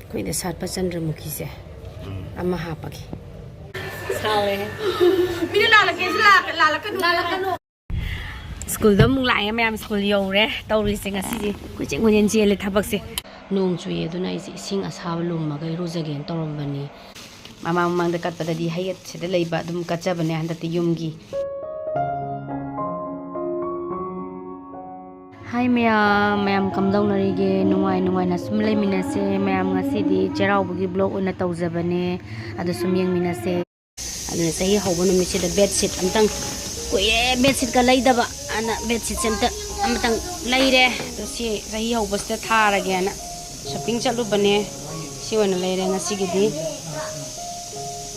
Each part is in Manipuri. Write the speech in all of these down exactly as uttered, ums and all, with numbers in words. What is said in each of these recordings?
ꯑꯩꯈꯣꯏꯅ ꯁꯥꯠꯄ ꯆꯟꯗ꯭ꯔꯃꯨꯈꯤꯁꯦ ꯑꯃ ꯍꯥꯞꯄꯒꯦ꯫ ꯁꯥꯎꯔꯦ꯫ ꯃꯤꯅ ꯂꯥꯜꯂꯛꯀꯦꯁꯨ ꯂꯥꯜꯂꯛꯀꯅꯨ꯫ ꯁ꯭ꯀꯨꯜꯗ ꯑꯃꯨꯛ ꯂꯥꯛꯑꯦ ꯃꯌꯥꯝ, ꯁ꯭ꯀꯨꯜ ꯌꯧꯔꯦ꯫ ꯇꯧꯔꯤꯁꯦ ꯉꯁꯤꯁꯦ ꯀꯣꯏꯆꯦꯟ ꯀꯣꯏꯆꯦꯟ ꯆꯦꯜꯂꯦ ꯊꯕꯛꯁꯦ꯫ ꯅꯣꯡ ꯆꯨꯏ, ꯑꯗꯨꯅ ꯑꯩꯁꯦ ꯏꯁꯤꯡ ꯑꯁꯥꯕ ꯂꯨꯝꯃꯒ ꯏꯔꯨꯖꯒꯦꯅ ꯇꯧꯔꯝꯕꯅꯤ꯫ ꯃꯃꯥꯡ ꯃꯃꯥꯡꯗ ꯀꯠꯄꯗꯗꯤ ꯍꯩꯌꯦꯠꯁꯤꯗ ꯂꯩꯕ ꯑꯗꯨꯝ ꯀꯠꯆꯕꯅꯦ, ꯍꯟꯗꯛꯇꯤ ꯌꯨꯝꯒꯤ꯫ ꯍꯥꯏ ꯃꯌꯥꯝ, ꯃꯌꯥꯝ ꯀꯝꯗꯧꯅꯔꯤꯒꯦ? ꯅꯨꯡꯉꯥꯏ ꯅꯨꯡꯉꯥꯏꯅ ꯁꯨꯝ ꯂꯩꯃꯤꯟꯅꯁꯦ ꯃꯌꯥꯝ꯫ ꯉꯁꯤꯗꯤ ꯆꯩꯔꯥꯎꯕꯒꯤ vlog ꯑꯣꯏꯅ ꯇꯧꯖꯕꯅꯦ, ꯑꯗꯨ ꯁꯨꯝ ꯌꯦꯡꯃꯤꯟꯅꯁꯦ꯫ ꯑꯗꯨꯅ ꯆꯍꯤ ꯍꯧꯕ ꯅꯨꯃꯤꯠꯁꯤꯗ bedsheet ꯑꯝꯇꯪ, ꯀꯨꯏꯔꯦ bedsheetꯀ ꯂꯩꯗꯕ, ꯑꯗꯨꯅ bedsheetꯁꯦ ꯑꯝꯇ, ꯑꯃꯇꯪ ꯂꯩꯔꯦ꯫ ꯑꯗꯣ ꯁꯤ ꯆꯍꯤ ꯍꯧꯕꯁꯤꯗ ꯊꯥꯔꯒꯦꯅ shopping ꯆꯠꯂꯨꯕꯅꯦ꯫ ꯁꯤ ꯑꯣꯏꯅ ꯂꯩꯔꯦ ꯉꯁꯤꯒꯤꯗꯤ꯫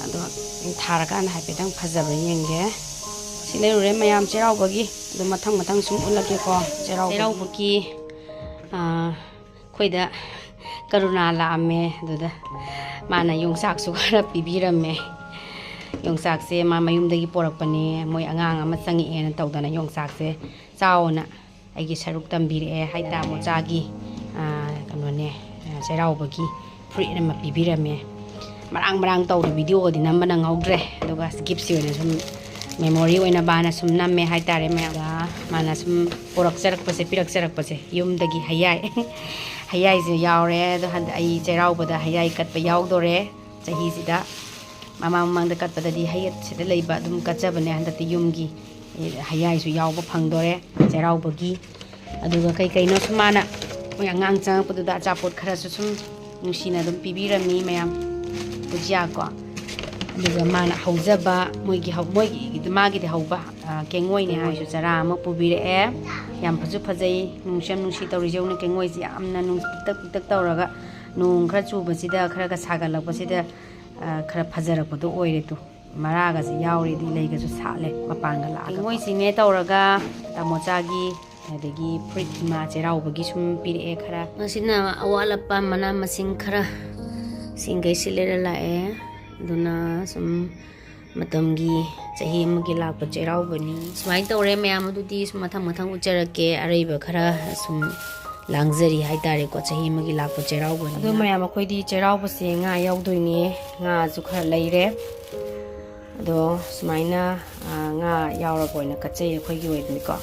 ꯑꯗꯣ ꯊꯥꯔꯀꯥꯟꯗ ꯍꯥꯏꯐꯦꯠꯇꯪ ꯐꯖꯕ꯭ꯔꯥ ꯌꯦꯡꯒꯦ꯫ ꯁꯤ ꯂꯩꯔꯨꯔꯦ ꯃꯌꯥꯝ ꯆꯩꯔꯥꯎꯕꯒꯤ꯫ ꯑꯗꯣ ꯃꯊꯪ ꯃꯊꯪ ꯁꯨꯝ ꯎꯠꯂꯛꯀꯦꯀꯣ꯫ ꯆꯩꯔꯥꯎꯕꯒꯤ, ꯆꯩꯔꯥꯎꯕꯒꯤ, ꯑꯥ, ꯑꯩꯈꯣꯏꯗ ꯀꯔꯨꯅꯥ ꯂꯥꯛꯑꯝꯃꯦ꯫ ꯑꯗꯨꯗ ꯃꯥꯅ ꯌꯣꯡꯆꯥꯛꯁꯨ ꯈꯔ ꯄꯤꯕꯤꯔꯝꯃꯦ꯫ ꯌꯣꯡꯆꯥꯛꯁꯦ ꯃꯥ ꯃꯌꯨꯝꯗꯒꯤ ꯄꯣꯔꯛꯄꯅꯦ, ꯃꯣꯏ ꯑꯉꯥꯡ ꯑꯃ ꯆꯪꯉꯛꯑꯦꯅ ꯇꯧꯗꯅ ꯌꯣꯡꯆꯥꯛꯁꯦ ꯆꯥꯎꯅ ꯑꯩꯒꯤ ꯁꯔꯨꯛ ꯇꯝꯕꯤꯔꯛꯑꯦ ꯍꯥꯏ ꯇꯥꯃꯣꯆꯥꯒꯤ, ꯑꯥ, ꯀꯩꯅꯣꯅꯦ, ꯑꯥ, ꯆꯩꯔꯥꯎꯕꯒꯤ ꯐꯨꯔꯤꯠ ꯑꯃ ꯄꯤꯕꯤꯔꯝꯃꯦ꯫ ꯃꯔꯥꯡ ꯃꯔꯥꯡ ꯇꯧꯗ videoꯒꯗꯤ ꯅꯝꯕ ꯅꯪꯍꯧꯗ꯭ꯔꯦ, ꯑꯗꯨꯒ giftꯁꯤ ꯑꯣꯏꯅ ꯁꯨꯝ memory ꯑꯣꯏꯅꯕꯅ ꯁꯨꯝ ꯅꯝꯃꯦ ꯍꯥꯏꯇꯥꯔꯦ ꯃꯌꯥꯝꯗ꯫ ꯃꯥꯅ ꯁꯨꯝ ꯄꯨꯔꯛꯆꯔꯛꯄꯁꯦ, ꯄꯤꯔꯛꯆꯔꯛꯄꯁꯦ ꯌꯨꯝꯗꯒꯤ ꯍꯩꯌꯥꯏ꯫ ꯍꯩꯌꯥꯏꯁꯦ ꯌꯥꯎꯔꯦ꯫ ꯑꯗꯣ ꯍꯟꯗꯛ ꯑꯩ ꯆꯩꯔꯥꯎꯕꯗ ꯍꯩꯌꯥꯏ ꯀꯠꯄ ꯌꯥꯎꯗꯣꯔꯦ ꯆꯍꯤꯁꯤꯗ꯫ ꯃꯃꯥꯡ ꯃꯃꯥꯡꯗ ꯀꯠꯄꯗꯗꯤ ꯍꯩꯌꯦꯠꯁꯤꯗ ꯂꯩꯕ ꯑꯗꯨꯝ ꯀꯠꯆꯕꯅꯦ, ꯍꯟꯗꯛꯇꯤ ꯌꯨꯝꯒꯤ ꯍꯩꯌꯥꯏꯁꯨ ꯌꯥꯎꯕ ꯐꯪꯗꯣꯔꯦ ꯆꯩꯔꯥꯎꯕꯒꯤ꯫ ꯑꯗꯨꯒ ꯀꯩ ꯀꯩꯅꯣ ꯁꯨꯝ ꯃꯥꯅ, ꯃꯣꯏ ꯑꯉꯥꯡ ꯆꯪꯉꯛꯄꯗꯨꯗ ꯑꯆꯥꯄꯣꯠ ꯈꯔꯁꯨ ꯁꯨꯝ ꯅꯨꯡꯁꯤꯅ ꯑꯗꯨꯝ ꯄꯤꯕꯤꯔꯝꯃꯤ ꯃꯌꯥꯝ, ꯕꯨꯖꯤꯌꯥ ꯀꯣ꯫ ꯑꯗꯨꯒ ꯃꯥꯅ ꯍꯧꯖꯕ ꯃꯣꯏꯒꯤ ꯍꯧ-, ꯃꯣꯏꯒꯤ, ꯃꯥꯒꯤꯗꯤ ꯍꯧꯕ, ꯑ, ꯀꯦꯡꯉꯣꯏꯅꯦ ꯍꯥꯏꯁꯨ ꯆꯔꯥ ꯑꯃ ꯄꯨꯕꯤꯔꯛꯑꯦ꯫ ꯌꯥꯝ ꯐꯁꯨ ꯐꯖꯩ, ꯅꯨꯡꯁꯨ ꯌꯥꯝ ꯅꯨꯡꯁꯤ꯫ ꯇꯧꯔꯤꯁꯦ ꯌꯦꯡꯉꯨꯅꯦ, ꯀꯦꯡꯉꯣꯏꯁꯦ ꯌꯥꯝꯅ ꯅꯨꯡ ꯄꯤꯛꯇꯛ ꯄꯤꯛꯇꯛ ꯇꯧꯔꯒ ꯅꯣꯡ ꯈꯔ ꯆꯨꯕꯁꯤꯗ, ꯈꯔꯒ ꯁꯥꯒꯠꯂꯛꯄꯁꯤꯗ, ꯑ, ꯈꯔ ꯐꯖꯔꯛꯄꯗꯣ ꯑꯣꯏꯔꯦ ꯇꯨ꯫ ꯃꯔꯥꯒꯁꯦ ꯌꯥꯎꯔꯦꯗꯤ ꯂꯩꯒꯁꯨ ꯁꯥꯠꯂꯦ ꯃꯄꯥꯟꯒ ꯂꯥꯛꯑꯒ꯫ ꯀꯦꯡꯉꯣꯏꯁꯤꯡꯅꯦ ꯇꯧꯔꯒ ꯇꯥꯃꯣꯆꯥꯒꯤ, ꯑꯗꯒꯤ ꯐꯨꯔꯤꯠ ꯏꯃꯥ ꯆꯩꯔꯥꯎꯕꯒꯤ ꯁꯨꯝ ꯄꯤꯔꯛꯑꯦ ꯈꯔ꯫ ꯉꯁꯤꯅ ꯑꯋꯥꯠ ꯑꯄꯥ ꯃꯅꯥ ꯃꯁꯤꯡ ꯈꯔ ꯁꯤꯡꯈꯩꯁꯤ ꯂꯩꯔ ꯂꯥꯛꯑꯦ꯫ ꯑꯗꯨꯅ ꯁꯨꯝ ꯃꯇꯝꯒꯤ ꯆꯍꯤ ꯑꯃꯒꯤ ꯂꯥꯛꯄ ꯆꯩꯔꯥꯎꯕꯅꯤ꯫ ꯁꯨꯃꯥꯏꯅ ꯇꯧꯔꯦ ꯃꯌꯥꯝ, ꯑꯗꯨꯗꯤ ꯁꯨꯝ ꯃꯊꯪ ꯃꯊꯪ ꯎꯠꯆꯔꯛꯀꯦ꯫ ꯑꯔꯩꯕ ꯈꯔ ꯁꯨꯝ ꯂꯥꯡꯖꯔꯤ ꯍꯥꯏꯇꯥꯔꯦꯀꯣ, ꯆꯍꯤ ꯑꯃꯒꯤ ꯂꯥꯛꯄ ꯆꯩꯔꯥꯎꯕꯅꯤꯅ꯫ ꯑꯗꯣ ꯃꯌꯥꯝ, ꯑꯩꯈꯣꯏꯗꯤ ꯆꯩꯔꯥꯎꯕꯁꯦ ꯉꯥ ꯌꯥꯎꯗꯣꯏꯅꯦ, ꯉꯥꯁꯨ ꯈꯔ ꯂꯩꯔꯦ꯫ ꯑꯗꯣ ꯁꯨꯃꯥꯏꯅ, ꯑ, ꯉꯥ ꯌꯥꯎꯔꯕ ꯑꯣꯏꯅ ꯀꯠꯆꯩ ꯑꯩꯈꯣꯏꯒꯤ ꯑꯣꯏꯕꯅꯤꯀꯣ꯫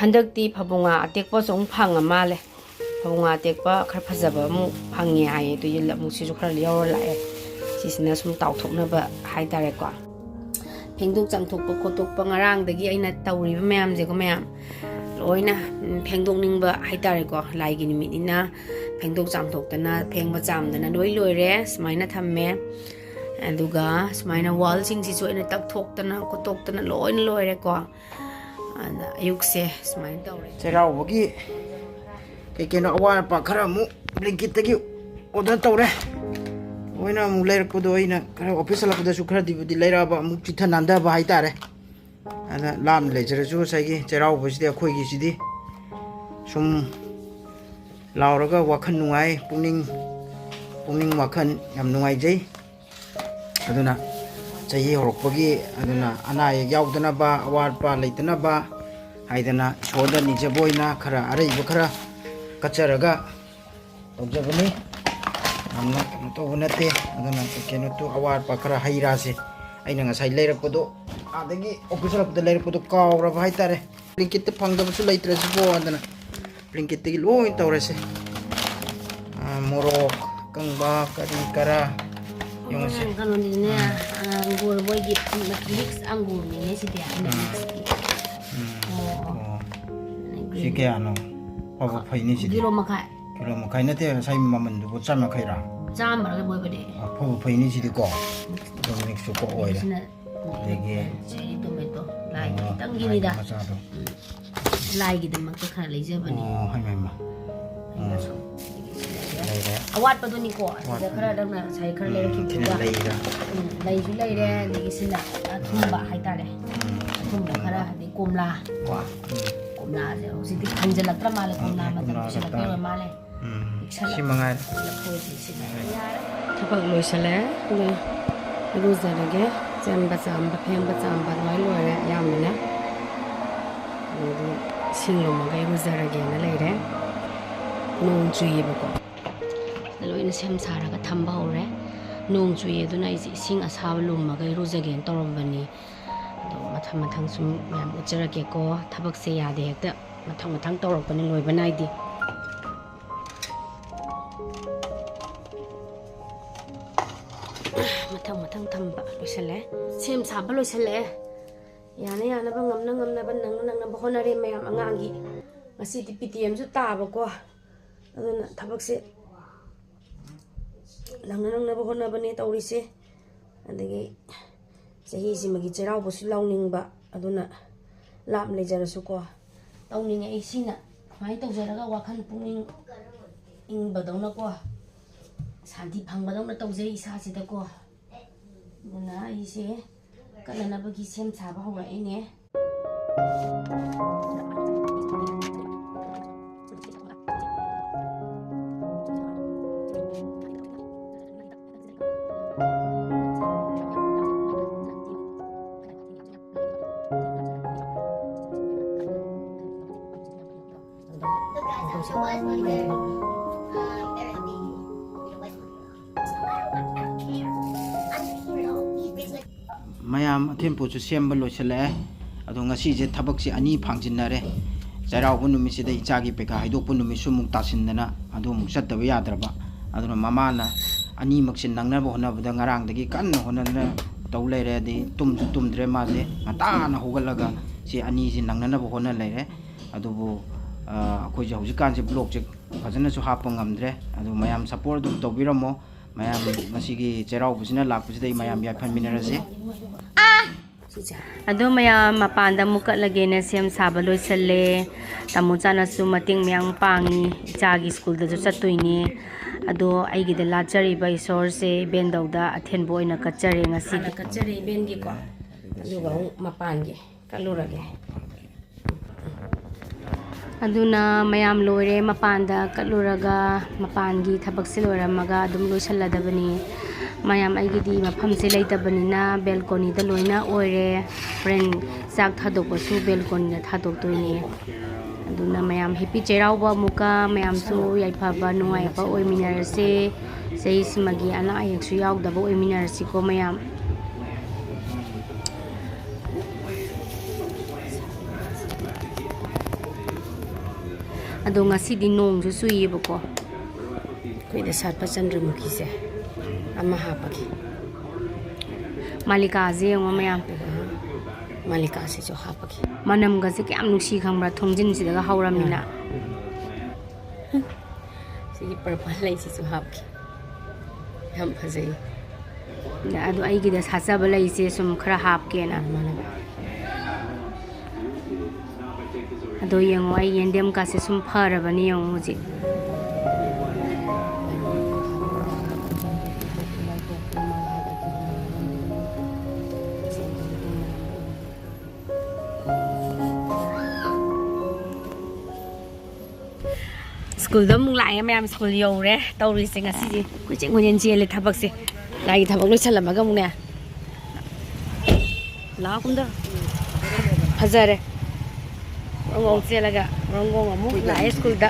ꯍꯟꯗꯛꯇꯤ ꯐꯥꯕꯧꯉꯥ ꯑꯇꯦꯛꯄꯁꯨ ꯑꯃꯨꯛ ꯐꯪꯉ ꯃꯥꯜꯂꯦ꯫ ꯐꯥꯕꯧꯉꯥ ꯑꯇꯦꯛꯄ ꯈꯔ ꯐꯖꯕ ꯑꯃꯨꯛ ꯐꯪꯉꯦ ꯍꯥꯏꯌꯦ꯫ ꯑꯗꯨ ꯌꯦꯜꯂꯞ ꯑꯃꯨꯛ ꯁꯤꯁꯨ ꯈꯔ ꯌꯥꯎꯔ ꯂꯥꯛꯑꯦ꯫ ꯁꯤꯁꯤꯅ ꯁꯨꯝ ꯇꯥꯎꯊꯣꯛꯅꯕ ꯍꯥꯏꯇꯥꯔꯦꯀꯣ꯫ ꯐꯦꯡꯗꯣꯛ ꯆꯥꯝꯊꯣꯛꯄ ꯈꯣꯠꯇꯣꯛꯄ ꯉꯔꯥꯡꯗꯒꯤ ꯑꯩꯅ ꯇꯧꯔꯤꯕ ꯃꯌꯥꯝꯁꯦꯀꯣ ꯃꯌꯥꯝ, ꯂꯣꯏꯅ, ꯎꯝ, ꯐꯦꯡꯗꯣꯛꯅꯤꯡꯕ ꯍꯥꯏꯇꯥꯔꯦꯀꯣ꯫ ꯂꯥꯏꯒꯤ ꯅꯨꯃꯤꯠꯅꯤꯅ ꯐꯦꯡꯗꯣꯛ ꯆꯥꯝꯊꯣꯛꯇꯅ, ꯐꯦꯡꯕ ꯆꯥꯝꯗꯅ ꯂꯣꯏ ꯂꯣꯏꯔꯦ꯫ ꯁꯨꯃꯥꯏꯅ ꯊꯝꯃꯦ꯫ ꯑꯗꯨꯒ ꯁꯨꯃꯥꯏꯅ ꯋꯥꯜꯁꯤꯡꯁꯤꯁꯨ ꯑꯩꯅ ꯇꯛꯊꯣꯛꯇꯅ ꯈꯣꯠꯇꯣꯛꯇꯅ ꯂꯣꯏꯅ ꯂꯣꯏꯔꯦꯀꯣ꯫ ꯑꯗ ꯑꯌꯨꯛꯁꯦ ꯁꯨꯃꯥꯏꯅ ꯇꯧꯔꯦ꯫ ꯆꯩꯔꯥꯎꯕꯒꯤ ꯀꯩ ꯀꯩꯅꯣ ꯑꯋꯥꯠ ꯑꯄꯥ ꯈꯔ ꯑꯃꯨꯛ ꯕ꯭ꯂꯦꯡꯀꯦꯠꯇꯒꯤ ꯑꯣꯔꯗꯔ ꯇꯧꯔꯦ꯫ ꯃꯣꯏꯅ ꯑꯃꯨꯛ ꯂꯩꯔꯛꯄꯗꯣ ꯑꯩꯅ ꯈꯔ ꯑꯣꯐꯤꯁ ꯍꯜꯂꯛꯄꯗꯁꯨ ꯈꯔꯗꯤꯕꯨꯗꯤ ꯂꯩꯔꯛꯑꯕ, ꯑꯃꯨꯛ ꯆꯤꯊ ꯅꯥꯟꯊꯕ ꯍꯥꯏꯇꯥꯔꯦ꯫ ꯑꯗ ꯂꯥꯞꯅ ꯂꯩꯖꯔꯁꯨ ꯉꯁꯥꯏꯒꯤ ꯆꯩꯔꯥꯎꯕꯁꯤꯗꯤ ꯑꯩꯈꯣꯏꯒꯤꯁꯤꯗꯤ ꯁꯨꯝ ꯂꯥꯎꯔꯒ ꯋꯥꯈꯜ ꯅꯨꯡꯉꯥꯏ, ꯄꯨꯛꯅꯤꯡ, ꯄꯨꯛꯅꯤꯡ ꯋꯥꯈꯜ ꯌꯥꯝ ꯅꯨꯡꯉꯥꯏꯖꯩ꯫ ꯑꯗꯨꯅ ꯆꯍꯤ ꯍꯧꯔꯛꯄꯒꯤ, ꯑꯗꯨꯅ ꯑꯅꯥ ꯑꯌꯦꯛ ꯌꯥꯎꯗꯅꯕ, ꯑꯋꯥꯠ ꯑꯄꯥ ꯂꯩꯇꯅꯕ ꯍꯥꯏꯗꯅ ꯏꯁꯣꯔꯗ ꯅꯤꯖꯕ ꯑꯣꯏꯅ ꯈꯔ ꯑꯔꯩꯕ ꯈꯔ ꯀꯠꯆꯔꯒ ꯇꯧꯖꯕꯅꯤ꯫ ꯌꯥꯝꯅ ꯀꯩꯅꯣ ꯇꯧꯕ ꯅꯠꯇꯦ꯫ ꯑꯗꯨꯅ ꯀꯩꯅꯣꯇꯨ ꯑꯋꯥꯠ ꯑꯄꯥ ꯈꯔ ꯍꯩ ꯔꯥꯁꯦ ꯑꯩꯅ ꯉꯁꯥꯏ ꯂꯩꯔꯛꯄꯗꯣ, ꯑꯥꯗꯒꯤ ꯑꯣꯐꯤꯁ ꯍꯜꯂꯛꯄꯗ ꯂꯩꯔꯛꯄꯗꯣ ꯀꯥꯎꯔꯕ ꯍꯥꯏꯇꯥꯔꯦ꯫ ꯕ꯭ꯂꯦꯡꯀꯦꯠꯇ ꯐꯪꯗꯕꯁꯨ ꯂꯩꯇ꯭ꯔꯁꯤꯕꯣ ꯍꯥꯏꯗꯅ ꯕ꯭ꯂꯦꯡꯀꯦꯠꯇꯒꯤ ꯂꯣꯏ ꯇꯧꯔꯁꯦ꯫ ꯑꯥ, ꯃꯣꯔꯣꯛ ꯑꯀꯪꯕ ꯀꯔꯤ ꯀꯔꯥ ꯌꯦꯡꯉꯨꯁꯦ꯫ ꯀꯩꯅꯣꯅꯤꯅꯦ, ꯑꯪꯒꯨꯔ ꯃꯣꯏꯒꯤ ꯃꯤꯛꯁ ꯑꯪꯒꯨꯔꯅꯤꯅꯦ ꯁꯤꯗꯤ, ꯃꯤꯛꯁꯀꯤ꯫ ꯎꯝ꯫ ꯑꯣ, ꯑꯣ꯫ ꯁꯤ ꯀꯌꯥꯅꯣ? ꯐꯕ ꯐꯩꯅꯤ ꯁꯤꯗꯤ꯫ ꯀꯤꯂꯣ ꯃꯈꯥꯏ꯫ ꯀꯤꯂꯣ ꯃꯈꯥꯏ ꯅꯠꯇꯦ, ꯉꯁꯥꯏ ꯃꯃꯜꯗꯨꯕꯨ ꯆꯥꯝ ꯌꯥꯡꯈꯩꯔꯥ? ꯆꯥꯝꯃꯔꯒ ꯑꯣꯏꯕꯅꯦ꯫ ꯑꯐꯕ ꯐꯩꯅꯤ ꯁꯤꯗꯤꯀꯣ꯫ ꯑꯗꯨꯝ ꯃꯤꯛꯁꯁꯨ ꯀꯣꯛ ꯑꯣꯏꯔꯦ꯫ ꯁꯤꯅ ꯑꯗꯒꯤ ꯆꯦꯔꯤ ꯇꯣꯃꯦꯇꯣ, ꯂꯥꯏ ꯑꯣ, ꯈꯤꯇꯪꯒꯤꯅꯤꯗ꯫ ꯂꯥꯏ ꯃꯆꯥꯗꯣ꯫ ꯂꯥꯏꯒꯤꯗꯃꯛꯇ ꯈꯔ ꯂꯩꯖꯕꯅꯤ꯫ ꯑꯣ, ꯍꯩꯃ, ꯍꯩꯃ꯫ ꯑꯣ꯫ ꯂꯩꯔꯦ꯫ ꯑꯋꯥꯠꯄꯗꯨꯅꯤꯀꯣ, ꯑꯁꯤꯗ ꯑꯋꯥꯠꯄ꯫ ꯈꯔ ꯅꯪꯅ ꯉꯁꯥꯏ ꯈꯔ ꯎꯝ, ꯂꯩꯔꯛꯈꯤꯕꯗꯨꯒ꯫ ꯁꯤꯅ ꯂꯩꯔ꯫ ꯎꯝ, ꯂꯩꯁꯨ ꯂꯩꯔꯦ, ꯎꯝ꯫ ꯑꯗꯒꯤ ꯁꯤꯅ ꯑꯊꯨꯝꯕ ꯎꯝ꯫ ꯍꯥꯏꯇꯥꯔꯦ꯫ ꯎꯝ꯫ ꯑꯊꯨꯝꯕ ꯈꯔ, ꯑꯗꯩ ꯀꯣꯝꯂꯥ ꯀꯣ꯫ ꯎꯝ꯫ ꯀꯣꯝꯂꯥꯁꯦ ꯍꯧꯖꯤꯛꯇꯤ ꯐꯪꯖꯜꯂꯛꯇ꯭ꯔ ꯃꯥꯜꯂꯦ, ꯎꯝ, ꯀꯣꯝꯂꯥ ꯃꯇꯝ ꯀꯣꯝꯂꯥ ꯂꯣꯏꯁꯤꯜꯂꯛꯄꯩ ꯃꯇꯝ꯫ ꯑꯣꯏꯔ ꯃꯥꯜꯂꯦ꯫ ꯎꯝ꯫ ꯄꯤꯛꯁꯜꯂꯛ-, ꯁꯤ ꯃꯉꯥꯏꯔꯦ꯫ ꯂꯐꯣꯏꯁꯦ ꯁꯤꯅ ꯌꯥꯔꯦ꯫ ꯊꯕꯛ ꯂꯣꯏꯁꯜꯂꯦ꯫ ꯑꯗꯨ ꯏꯔꯨꯖꯔꯒꯦ꯫ ꯆꯦꯟꯕ ꯆꯥꯝꯕ, ꯐꯦꯡꯕ ꯆꯥꯝꯕ ꯂꯣꯏ ꯂꯣꯏꯔꯦ ꯑꯌꯥꯝꯕꯅ꯫ ꯑꯗꯨ ꯏꯁꯤꯡ ꯂꯨꯝꯃꯒ ꯏꯔꯨꯖꯔꯒꯦꯅ ꯂꯩꯔꯦ꯫ ꯅꯣꯡ ꯆꯨꯏꯌꯦꯕꯀꯣ꯫ ꯂꯣꯏꯅ ꯁꯦꯝ ꯁꯥꯔꯒ ꯊꯝꯕ ꯍꯧꯔꯦ꯫ ꯅꯣꯡ ꯆꯨꯏ ꯑꯗꯨꯅ ꯑꯩꯁꯦ ꯏꯁꯤꯡ ꯑꯁꯥꯕ ꯂꯨꯝꯃꯒ ꯏꯔꯨꯖꯒꯦꯅ ꯇꯧꯔꯝꯕꯅꯤ꯫ ꯑꯗꯣ ꯃꯊꯪ ꯃꯊꯪ ꯁꯨꯝ ꯃꯌꯥꯝ ꯎꯠꯆꯔꯛꯀꯦꯀꯣ꯫ ꯊꯕꯛꯁꯦ ꯌꯥꯗꯦ, ꯍꯦꯛꯇ ꯃꯊꯪ ꯃꯊꯪ ꯇꯧꯔꯛꯄꯅꯤ, ꯂꯣꯏꯕ ꯅꯥꯏꯗꯦ꯫ ꯃꯊꯪ ꯃꯊꯪ ꯊꯝꯕ ꯂꯣꯏꯁꯤꯜꯂꯦ꯫ ꯁꯦꯝ ꯁꯥꯕ ꯂꯣꯏꯁꯤꯜꯂꯛꯑꯦ꯫ ꯌꯥꯅ ꯌꯥꯅꯕ, ꯉꯝꯅ ꯉꯝꯅꯕ, ꯅꯪꯅ ꯅꯪꯅꯕ ꯍꯣꯠꯅꯔꯦ ꯃꯌꯥꯝ꯫ ꯑꯉꯥꯡꯒꯤ ꯉꯁꯤꯗꯤ ꯄꯤ ꯇꯤ ꯑꯦꯝꯁꯨ ꯇꯥꯕꯀꯣ, ꯑꯗꯨꯅ ꯊꯕꯛꯁꯦ ꯅꯪꯅ ꯅꯪꯅꯕ ꯍꯣꯠꯅꯕꯅꯦ ꯇꯧꯔꯤꯁꯦ꯫ ꯑꯗꯒꯤ ꯆꯍꯤꯁꯤꯃꯒꯤ ꯆꯩꯔꯥꯎꯕꯁꯨ ꯂꯥꯎꯅꯤꯡꯕ, ꯑꯗꯨꯅ ꯂꯥꯞ ꯂꯩꯖꯔꯁꯨꯀꯣ ꯇꯧꯅꯤꯡꯉꯦ꯫ ꯑꯩ ꯁꯤꯅ ꯁꯨꯃꯥꯏꯅ ꯇꯧꯖꯔꯒ ꯋꯥꯈꯜ ꯄꯨꯛꯅꯤꯡ ꯏꯪꯕꯗꯧꯅꯀꯣ, ꯁꯥꯟꯇꯤ ꯐꯪꯕꯗꯧꯅ ꯇꯧꯖꯩ ꯏꯁꯥꯁꯤꯗꯀꯣ꯫ ꯑꯗꯨꯅ ꯑꯩꯁꯦ ꯀꯠꯅꯅꯕꯒꯤ ꯁꯦꯝ ꯁꯥꯕ ꯍꯧꯔꯛꯏꯅꯦ꯫ ꯃꯌꯥꯝ ꯑꯊꯦꯟ ꯄꯣꯠꯁꯨ ꯁꯦꯝꯕ ꯂꯣꯏꯁꯤꯜꯂꯛꯑꯦ꯫ ꯑꯗꯣ ꯉꯁꯤꯁꯦ ꯊꯕꯛꯁꯦ ꯑꯅꯤ ꯐꯥꯡꯖꯤꯟꯅꯔꯦ꯫ ꯆꯩꯔꯥꯎꯕ ꯅꯨꯃꯤꯠꯁꯤꯗ ꯏꯆꯥꯒꯤ ꯄꯩꯈꯥ ꯍꯥꯏꯗꯣꯛꯄ ꯅꯨꯃꯤꯠꯁꯨ ꯑꯃꯨꯛ ꯇꯥꯁꯤꯟꯗꯅ ꯑꯗꯨ ꯑꯃꯨꯛ ꯆꯠꯇꯕ ꯌꯥꯗ꯭ꯔꯕ꯫ ꯑꯗꯨꯅ ꯃꯃꯥꯅ ꯑꯅꯤꯃꯛꯁꯦ ꯅꯪꯅꯕ ꯍꯣꯠꯅꯕꯗ ꯉꯔꯥꯡꯗꯒꯤ ꯀꯟꯅ ꯍꯣꯠꯅꯗꯅ ꯇꯧ ꯂꯩꯔꯦ꯫ ꯑꯗꯩ ꯇꯨꯝꯁꯨ ꯇꯨꯝꯗ꯭ꯔꯦ ꯃꯥꯁꯦ, ꯉꯟꯇꯥꯅ ꯍꯧꯒꯠꯂꯒ ꯁꯤ ꯑꯅꯤꯁꯤ ꯅꯪꯅꯅꯕ ꯍꯣꯠꯅ ꯂꯩꯔꯦ꯫ ꯑꯗꯨꯕꯨ, ꯑ, ꯑꯩꯈꯣꯏꯁꯦ ꯍꯧꯖꯤꯛꯀꯥꯟꯁꯦ vlogꯁꯦ ꯐꯖꯅꯁꯨ ꯍꯥꯞꯄ ꯉꯝꯗ꯭ꯔꯦ꯫ ꯑꯗꯨ ꯃꯌꯥꯝ support ꯑꯗꯨꯝ ꯇꯧꯕꯤꯔꯝꯃꯣ꯫ ꯃꯌꯥꯝ ꯉꯁꯤꯒꯤ ꯆꯩꯔꯥꯎꯕꯁꯤꯅ ꯂꯥꯛꯄꯁꯤꯗ ꯑꯩ ꯃꯌꯥꯝ ꯌꯥꯏꯐꯃꯤꯟꯅꯔꯁꯦ꯫ ꯑꯗꯣ ꯃꯌꯥꯝ ꯃꯄꯥꯟꯗ ꯑꯃꯨꯛ ꯀꯠꯂꯒꯦꯅ ꯁꯦꯝ ꯁꯥꯕ ꯂꯣꯏꯁꯜꯂꯦ꯫ ꯇꯥꯃꯣ ꯆꯥꯅꯁꯨ ꯃꯇꯦꯡ ꯃꯌꯥꯝ ꯄꯥꯡꯉꯤ꯫ ꯏꯆꯥꯒꯤ ꯁ꯭ꯀꯨꯜꯗꯁꯨ ꯆꯠꯇꯣꯏꯅꯦ꯫ ꯑꯗꯣ ꯑꯩꯒꯤꯗ ꯂꯥꯠꯆꯔꯤꯕ ꯏꯁꯣꯔꯁꯦ ꯏꯕꯦꯟꯗꯧꯗ ꯑꯊꯦꯟꯕ ꯑꯣꯏꯅ ꯀꯠꯆꯔꯦ ꯉꯁꯤꯗꯤ꯫ ꯍꯥꯟꯅ ꯀꯠꯆꯔꯦ ꯏꯕꯦꯟꯒꯤꯀꯣ꯫ ꯑꯗꯨꯒ ꯑꯃꯨꯛ ꯃꯄꯥꯟꯒꯤ ꯀꯠꯂꯨꯔꯒꯦ꯫ ꯑꯗꯨꯅ ꯃꯌꯥꯝ ꯂꯣꯏꯔꯦ, ꯃꯄꯥꯟꯗ ꯀꯠꯂꯨꯔꯒ ꯃꯄꯥꯟꯒꯤ ꯊꯕꯛꯁꯦ ꯂꯣꯏꯔꯝꯃꯒ ꯑꯗꯨꯝ ꯂꯣꯏꯁꯜꯂꯗꯕꯅꯤ꯫ ꯃꯌꯥꯝ, ꯑꯩꯒꯤꯗꯤ ꯃꯐꯝꯁꯦ ꯂꯩꯇꯕꯅꯤꯅ ꯕꯦꯜꯀꯣꯅꯤꯗ ꯂꯣꯏꯅ ꯑꯣꯏꯔꯦ꯫ ꯍꯣꯔꯦꯟ ꯆꯥꯛ ꯊꯥꯗꯣꯛꯄꯁꯨ ꯕꯦꯜꯀꯣꯅꯤꯗ ꯊꯥꯗꯣꯛꯇꯣꯏꯅꯦ꯫ ꯑꯗꯨꯅ ꯃꯌꯥꯝ ꯍꯦꯄꯤ ꯆꯩꯔꯥꯎꯕ ꯑꯃꯨꯛꯀ, ꯃꯌꯥꯝꯁꯨ ꯌꯥꯏꯐꯕ ꯅꯨꯡꯉꯥꯏꯕ ꯑꯣꯏꯃꯤꯟꯅꯔꯁꯦ꯫ ꯆꯍꯤꯁꯤꯃꯒꯤ ꯑꯅꯥ ꯑꯌꯦꯛꯁꯨ ꯌꯥꯎꯗꯕ ꯑꯣꯏꯃꯤꯟꯅꯔꯁꯤꯀꯣ ꯃꯌꯥꯝ꯫ ꯑꯗꯣ ꯉꯁꯤꯗꯤ ꯅꯣꯡꯁꯨ ꯆꯨꯏꯌꯦꯕꯀꯣ꯫ ꯑꯩꯈꯣꯏꯗ ꯁꯥꯠꯄ ꯆꯟꯗ꯭ꯔꯃꯨꯈꯤꯁꯦ ꯑꯃ ꯍꯥꯞꯄꯒꯦ꯫ ꯃꯥꯂꯤꯀꯥꯁꯦ ꯌꯦꯡꯉꯣ ꯃꯌꯥꯝ꯫ ꯑꯗꯨꯒ ꯃꯥꯂꯤꯀꯥꯁꯤꯁꯨ ꯍꯥꯞꯄꯒꯦ꯫ ꯃꯅꯝꯒꯁꯦ ꯀꯌꯥꯝ ꯅꯨꯡꯁꯤ ꯈꯪꯕ꯭ꯔꯥ, ꯊꯣꯡꯖꯤꯟꯁꯤꯗꯒ ꯍꯧꯔꯃꯤꯅ꯫ ꯎꯝ꯫ ꯁꯤꯒꯤ ꯄꯔꯄꯜ ꯂꯩꯁꯤꯁꯨ ꯍꯥꯞꯀꯦ꯫ ꯌꯥꯝ ꯐꯖꯩ꯫ ꯑꯗꯣ ꯑꯩꯒꯤꯗ ꯁꯥꯠꯆꯕ ꯂꯩꯁꯦ ꯁꯨꯝ ꯈꯔ ꯍꯥꯞꯀꯦꯅ꯫ ꯃꯥꯅꯦ꯫ ꯑꯗꯣ ꯌꯦꯡꯉꯣ, ꯑꯩ ꯌꯦꯟꯗꯦꯝ ꯀꯥꯁꯦ ꯁꯨꯝ ꯐꯔꯕꯅꯤ ꯌꯦꯡꯉꯣ ꯍꯧꯖꯤꯛ꯫ ꯁ꯭ꯀꯨꯜꯗ ꯑꯃꯨꯛ ꯂꯥꯛꯑꯦ ꯃꯌꯥꯝ, ꯁ꯭ꯀꯨꯜ ꯌꯧꯔꯦ꯫ ꯇꯧꯔꯤꯁꯦ ꯉꯁꯤꯁꯦ ꯀꯣꯏꯆꯦꯟ ꯀꯣꯏꯆꯦꯟ ꯆꯦꯜꯂꯦ ꯊꯕꯛꯁꯦ꯫ ꯂꯥꯏꯒꯤ ꯊꯕꯛ ꯂꯣꯏꯁꯜꯂꯝꯃꯒ ꯑꯃꯨꯛꯅꯦ꯫ ꯂꯥꯛꯑꯣ ꯀꯨꯝꯗ꯫ ꯐꯖꯔꯦ꯫ ꯉꯣꯡ ꯉꯣꯡ ꯆꯦꯜꯂꯒ ꯉꯣꯡ ꯉꯣꯡ ꯑꯃꯨꯛ ꯂꯥꯛꯑꯦ ꯁ꯭ꯀꯨꯜꯗ꯫